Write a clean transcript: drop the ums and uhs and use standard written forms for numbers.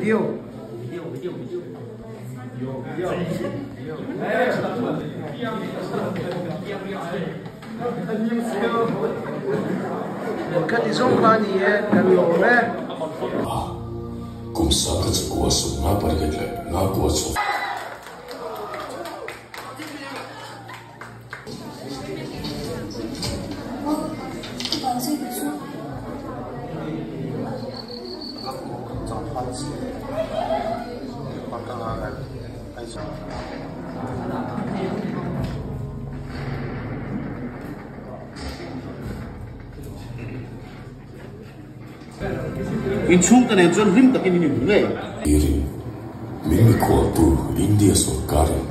Video. Khati zawng kha a ni e, kan lawm e. A, kum sangkhat chakua 58 leh nga kua chhuak. In chhungte nen chuan hlim takin in inhmu ngei. Irin min mikhualtu India sorkarin.